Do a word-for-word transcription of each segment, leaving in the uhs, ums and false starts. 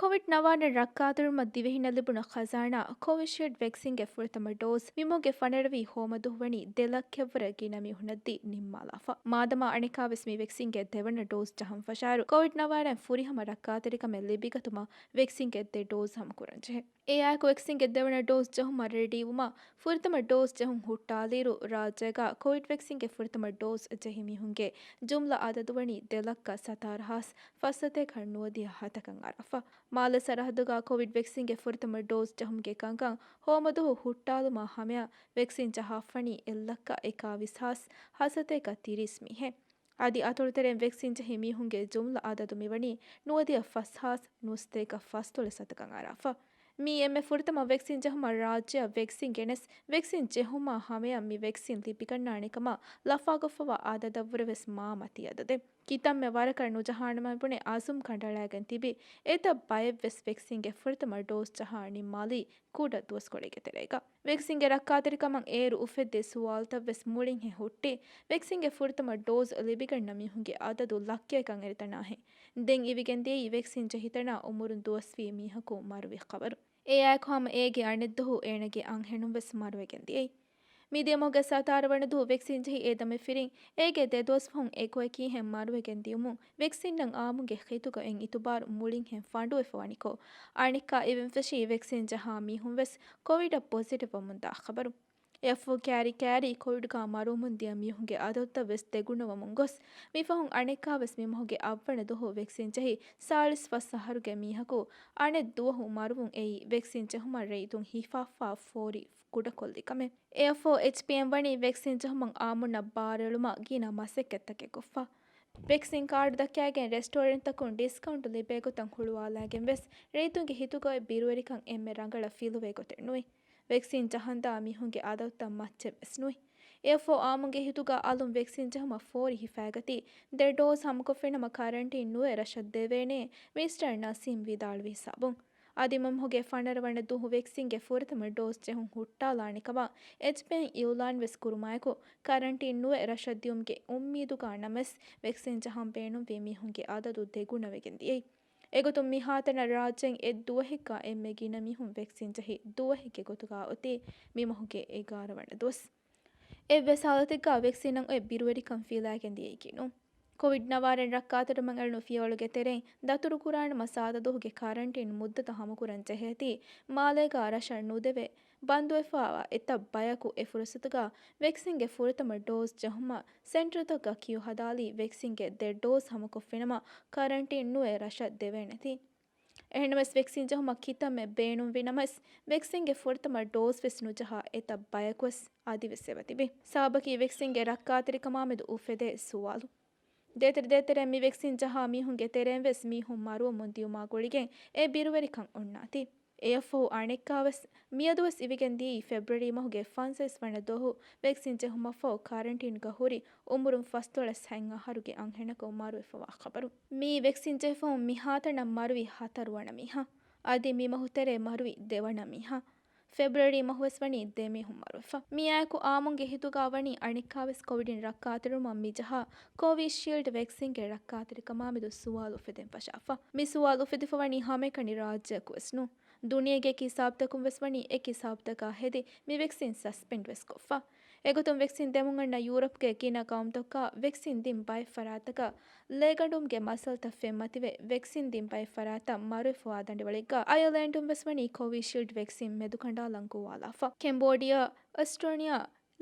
ކޮވިޑް ނަވާރަ ރައްކާތެރިވުމަށް ދިވެހިންނަށް ލިބުނު ޚަޒާނާ ކޮވިޝީލްޑް ވެކްސިންގެ ފުރަތަމަ ޑޯޒް މިމަހުގެ ފަނަރަވީ ހޯމަދުހު ވަނީ ދެ ލައްކައަށްވުރެ ގިނަ މީހުނަށްދީ ނިންމާލާފަ. މާދަމާ އަނެއްކާވެސް މި ވެކްސިންގެ ދެވަނަ ޑޯޒް ޖަހަން ފަށާއިރު، ކޮވިޑް ނަވާރައިން ފުރިހަމަ ރައްކާތެރިކަމެއް ލިބިގަތުމަށް ވެކްސިންގެ ދެ ޑޯޒް ހަމަކުރަންޖެހޭ. އެއާއެކު ވެކްސިންގެ ދެވަނަ ޑޯޒް ޖަހުމަށް ރެޑީވުމަށް ފުރަތަމަ ޑޯޒް ޖެހުން ހުއްޓާލިއިރު، ރާއްޖޭގަ ކޮވިޑް ވެކްސިންގެ ފުރަތަމަ ޑޯޒް ޖެހި މީހުންގެ ޖުމްލަ އަދަދު ވަނީ ދެ ލައްކަ ސަތާރަ ހާސް ފަސްސަތޭކަ ނުވަދިހަ ހަތަކަށް އަރާފަ. މާލެ ސަރަހައްދުގަ ކޮވިޑް ވެކްސިންގެ ފުރަތަމަ ޑޯޒް ޖަހުމުގެ ކަންކަން ހޯމަދުހު ހުއްޓާލުމާ ހަމަޔަށް ވެކްސިން ޖަހާފަނީ އެއް ލައްކަ އެކާވީސް ހާސް ހަސަތޭކަ ތިރީސް މީހެއް. އަދި އަތޮޅުތެރެއިން ވެކްސިން ޖެހި މީހުންގެ ޖުމްލަ އަދަދު މިވަނީ ނުވަދިހަ ފަސް ހާސް ނުވަސަތޭކަ ފަސްދޮޅަސް ހަތަކަށް އަރާފަ. މީ އެންމެ ފުރަތަމަ ވެކްސިން ޖެހުމަށް ރާއްޖެއަށް ވެކްސިން ގެނެސް، ވެކްސިން ޖެހުމާ ހަމަޔަށް މި ވެކްސިން ލިބިގަންނާނެ ކަމަށް ލަފާކޮށްފަވާ އަދަދަށްވުރެވެސް މާ މަތީ އަދަދެއް. ކިތަންމެ ވަރަކަށް ނުޖަހާނަމަ ބުނެ އަޒުމް ކަނޑައަޅައިގެން ތިބި އެތައް ބައެއްވެސް ވެކްސިންގެ ފުރަތަމަ ޑޯޒް ޖަހާ ނިންމާލީ ކުޑަ ދުވަސްކޮޅެއްގެ ތެރޭގަ. ވެކްސިންގެ ރައްކާތެރިކަމަށް އޭރު އުފެއްދި ސުވާލުތައްވެސް މުޅިންހެން ހުއްޓި، ވެކްސިންގެ ފުރަތަމަ ޑޯޒް ލިބިގަންނަ މީހުންގެ އަދަދު ލައްކަޔަކަށް އެރިތަނާހެން. ދެން އިވިގެންދިޔައީ ވެކްސިން ޖެހިތަނާ އުމުރުން ދުވަސްވީ މީހަކު މަރުވި ޚަބަރު. އެއާއެކު ހަމަ އޭގެ އަނެއްދުވަހު އޭނަގެ އަންހެނުންވެސް މަރުވެގެން ދިޔައީ. މިދިޔަ މަހުގެ ސަތާރަ ވަނަ ދުވަހު ވެކްސިން ޖެހި އެ ދެމަފިރިން އޭގެ ދެ ދުވަސް ފަހުން އެކުއެކީހެން މަރުވެގެން ދިޔުމުން ވެކްސިންއަށް އާއްމުންގެ ހިތުގަ އޮތް އިތުބާރު މުޅިންހެން ފަނޑުވެފަ ވަނިކޮށް، އަނެއްކާ އިވެންފެށީ ވެކްސިން ޖަހާ މީހުންވެސް ކޮވިޑަށް ޕޮޒިޓިވް ވަމުންދާ ޚަބަރު. އެއަށްފަހު ކައިރި ކައިރި ކޮވިޑުގަ މަރުވަމުން ދިޔަ މީހުންގެ އަދަދުތައްވެސް ދެގުނަވަމުން ގޮސް، މިފަހުން އަނެއްކާވެސް މިމަހުގެ އަށްވަނަ ދުވަހު ވެކްސިން ޖެހި ސާޅީސް ފަސް އަހަރުގެ މީހަކު އަނެއް ދުވަހު މަރުވުން އެއީ ވެކްސިން ޖެހުމަށް ރައްޔިތުން ހިފާފާ ފޯރި ކުޑަކޮށްލި ކަމެއް. އެއަށްފަހު އެޗްޕީއެމް ވަނީ ވެކްސިން ޖެހުމަށް އާއްމުންނަށް ބާރުއެޅުމަށް ގިނަ މަސައްކަތްތަކެއް ކޮށްފަ. ވެކްސިން ކާޑު ދައްކައިގެން ރެސްޓޯރެންޓްތަކުން ޑިސްކައުންޓް ލިބޭ ގޮތަށް ހުޅުވާލައިގެން ވެސް ރައްޔިތުންގެ ހިތުގައި ބިރުވެރިކަން އެންމެ ރަނގަޅަށް ފިލުވޭ ގޮތެއް ނުވި. ވެކްސިން ޖަހަންދާ މީހުންގެ އަދަދުތައް މައްޗެއް ވެސް ނުވި. އެއަށްފަހު އާއްމުންގެ ހިތުގަ އަލުން ވެކްސިން ޖެހުމަށް ފޯރި ހިފައިގަތީ، ދެ ޑޯޒް ހަމަކޮށްފިނަމަ ކަރަންޓީން ނުވެ ރަށަށް ދެވޭނޭ، މިސްޓަރ ނަސީމް ވިދާޅުވި ހިސާބުން. އަދި މިމަހުގެ ފަނަރަ ވަނަ ދުވަހު ވެކްސިންގެ ފުރަތަމަ ޑޯޒް ޖެހުން ހުއްޓާލާނެ ކަމަށް އެޗްޕީއެމް އިއުލާން ވެސް ކުރުމާއެކު، ކަރަންޓީން ނުވެ ރަށަށް ދިޔުމުގެ އުއްމީދުގަ ނަމަވެސް، ވެކްސިން ޖަހަން ބޭނުންވި މީހުންގެ އަދަދު ދެގުނަވެގެން ދިޔައީ. އެގޮތުން މިހާތަނަށް ރާއްޖޭން އެއް ދުވަހެއްގަ އެންމެ ގިނަ މީހުން ވެކްސިން ޖެހި ދުވަހެއްގެ ގޮތުގަ އޮތީ މި މަހުގެ އެގާރަ ވަނަ ދުވަސް. އެއްވެސް ހާލަތެއްގަ ވެކްސިންއަށް އޮތް ބިރުވެރިކަން ފިލައިގެން ދިޔައީކީ ނޫން. ކޮވިޑް ނަވާރައިން ރައްކާތެރިވުމަށް އެޅުނު ފިޔަވަޅުގެ ތެރެއިން ދަތުރުކުރާނަމަ ސާދަ ދުވަހުގެ ކަރަންޓީން މުއްދަތު ހަމަކުރަން ޖެހޭތީ، މާލޭގަ ރަށަށް ނުދެވޭ ބަންދުވެފައިވާ އެތައް ބަޔަކު އެ ފުރުސަތުގަ ވެކްސިންގެ ފުރަތަމަ ޑޯޒް ޖެހުމަށް ސެންޓަރތަކުގަ ކިޔޫ ހަދާލީ ވެކްސިންގެ ދެ ޑޯޒް ހަމަކޮށްފިނަމަ ކަރަންޓީން ނުވެ ރަށަށް ދެވޭނެތީ. އެހެންނަމަވެސް ވެކްސިން ޖެހުމަށް ކިތަންމެ ބޭނުންވި ނަމަވެސް، ވެކްސިންގެ ފުރަތަމަ ޑޯޒް ވެސް ނުޖަހާ އެތައް ބަޔަކުވެސް އަދިވެސް އެބަތިބި. ސަބަބަކީ ވެކްސިންގެ ރައްކާތެރިކަމާމެދު އުފެދޭ ސުވާލު. ދޭތެރެ ދޭތެރެ މި ވެކްސިން ޖަހާ މީހުންގެ ތެރެއިން ވެސް މީހުން މަރުވަމުން ދިޔުމާ ގުޅިގެން އެ ބިރުވެރިކަން އޮންނާތީ. އެއަށްފަހު އަނެއްކާވެސް މިއަދުވެސް އިވިގެން ދިޔައީ ފެބްރުއަރީ މަހުގެ ފަންސަވީސް ވަނަ ދުވަހު ވެކްސިން ޖެހުމަށްފަހު ކަރަންޓީންގަ ހުރި އުމުރުން ފަސްދޮޅަސް ހަތް އަހަރުގެ އަންހެނަކު މަރުވެފަވާ ޚަބަރު. މިއީ ވެކްސިން ޖެހިފަހު މިހާތަނަށް މަރުވި ހަތަރު ވަނަ މީހާ. އަދި މި މަހު ތެރޭ މަރުވި ދެ ވަނަ މީހާ. ފެބްރުއަރީ މަހުވެސް ވަނީ ދެ މީހުން މަރުވެފަ. މިއާއެކު އާއްމުންގެ ހިތުގަ ވަނީ އަނެއްކާވެސް ކޮވިޑިން ރައްކާތެރިވުމަށް މިޖަހާ ކޯވީޝީލްޑް ވެކްސިންގެ ރައްކާތެރިކަމާމެދު ސުވާލު އުފެދެން ފަށާފަ. މި ސުވާލު އުފެދިފަ ވަނީ ހަމައެކަނި ރާއްޖެއަކުވެސް ނޫން. ދުނިޔޭގެ އެކި ހިސާބުތަކުން ވެސް ވަނީ އެކި ހިސާބުތަކާ ހެދި މި ވެކްސިން ސަސްޕެންޑް ވެސް ކޮށްފަ. އެގޮތުން ވެކްސިން ދެމުން އަންނަ ޔޫރަޕްގެ ގިނަ ގައުމުތަކަށް ވެކްސިން ދިން ބައެއް ފަރާތަކަށް ލޭގަނޑުމުގެ މައްސަލަތައް ފެންމަތިވެ، ވެކްސިން ދިން ބައެއް ފަރާތަށް މަރުވެފަވާ ދަނޑިވަޅެއްގަ އަޔަލޭންޑުން ވެސް ވަނީ ކޯވީޝީލްޑް ވެކްސިން މެދުކަނޑާލަން ގޮވާލާފަ. ކެމްބޯޑިއާ، އެސްޓޯނިއާ،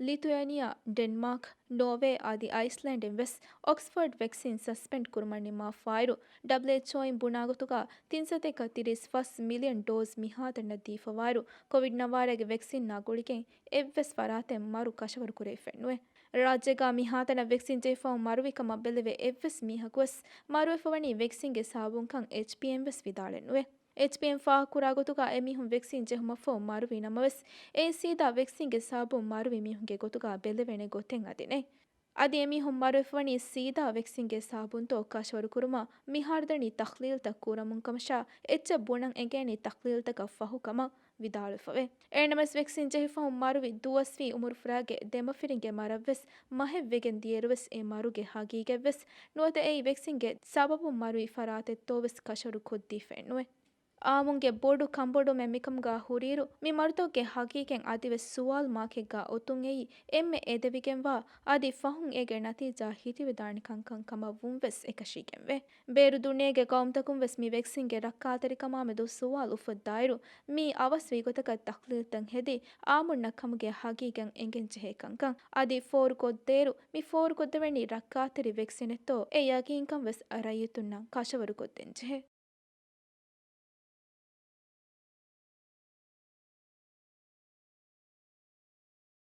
ލިތުއޭނިއާ، ޑެންމާކް، ނޯވޭ އަދި އައިސްލޭންޑް އިން ވެސް އޮކްސްފޯޑް ވެކްސިން ސަސްޕެންޑް ކުރުމަށް ނިންމާފައިރު، ޑަބްލިއުއެޗްއޯއިން ބުނާގޮތުގަ ތިން ސަތޭކަ ތިރީސް ފަސް މިލިއަން ޑޯޒް މިހާތަނަށް ދީފަވާއިރު، ކޮވިޑް ނަވާރަގެ ވެކްސިންއާ ގުޅިގެން އެއްވެސް ފަރާތެއް މަރު ކަށަވަރު ކުރެވިފައެއް ނުވޭ. ރާއްޖޭގަ މިހާތަނަށް ވެކްސިން ޖެހިފަހު މަރުވިކަމަށް ބެލެވޭ އެއްވެސް މީހަކުވެސް މަރުވެފަވަނީ ވެކްސިންގެ ސަބަބުންކަން އެޗްޕީއެމް ވެސް ވިދާޅެއް ނުވޭ. އެޗްޕީއެމް ފާހަގަކުރާ ގޮތުގަ އެމީހުން ވެކްސިން ޖެހުމަށްފަހު މަރުވި ނަމަވެސް، އެއީ ސީދާ ވެކްސިންގެ ސަބަބުން މަރުވި މީހުންގެ ގޮތުގަ ބެލެވޭނެ ގޮތެއް އަދި ނެތް. އަދި އެމީހުން މަރުވެފަވަނީ ސީދާ ވެކްސިންގެ ސަބަބުންތޯ ކަށަވަރު ކުރުމަށް މިހާރުދަނީ ތަޙްލީލްތައް ކުރަމުން ކަމަށާ، އެއްޗެއް ބުނަން އެނގޭނީ ތަޙްލީލްތަކަށް ފަހު ކަމަށް ވިދާޅުވެފަވޭ. އެހެންނަމަވެސް، ވެކްސިން ޖެހިފަހު މަރުވި ދުވަސްވީ އުމުރުފުރާގެ ދެމަފިރިންގެ މަރަށްވެސް މަހެއް ވެގެން ދިޔައިރުވެސް އެ މަރުގެ ހަގީގަތްވެސް ނުވަތަ އެއީ ވެކްސިންގެ ސަބަބުން މަރުވި ފަރާތެއްތޯވެސް ކަށަވަރު ކޮށްދީފައެއް ނުވޭ. އާއްމުންގެ ބޮޑު ކަންބޮޑުމެއް މިކަމުގަ ހުރިއިރު، މި މަރުދަކުގެ ހަގީގަތް އަދިވެސް ސުވާލު މާކެއްގަ އޮތުން އެއީ އެންމެ އެދެވިގެންވާ އަދި ފަހުން އޭގެ ނަތީޖާ ހިތިވެދާނެ ކަންކަން ކަމަށް ވުން ވެސް އެކަށީގެންވޭ. ބޭރު ދުނިޔޭގެ ގައުމުތަކުން ވެސް މި ވެކްސިންގެ ރައްކާތެރިކަމާމެދު ސުވާލު އުފައްދާއިރު، މިއީ އަވަސްވީ ގޮތަކަށް ތަޙްލީލްތައް ހެދި، އާއްމުންނަށް ކަމުގެ ހަގީގަތް އެނގެންޖެހޭ ކަންކަން. އަދި ފޯރުކޮށްދޭއިރު، މި ފޯރުކޮށްދެވޭނީ ރައްކާތެރި ވެކްސިނެއްތޯ، އެ ޔަގީންކަން ވެސް ރައްޔިތުންނަށް ކަށަވަރުކޮށްދޭންޖެހޭ.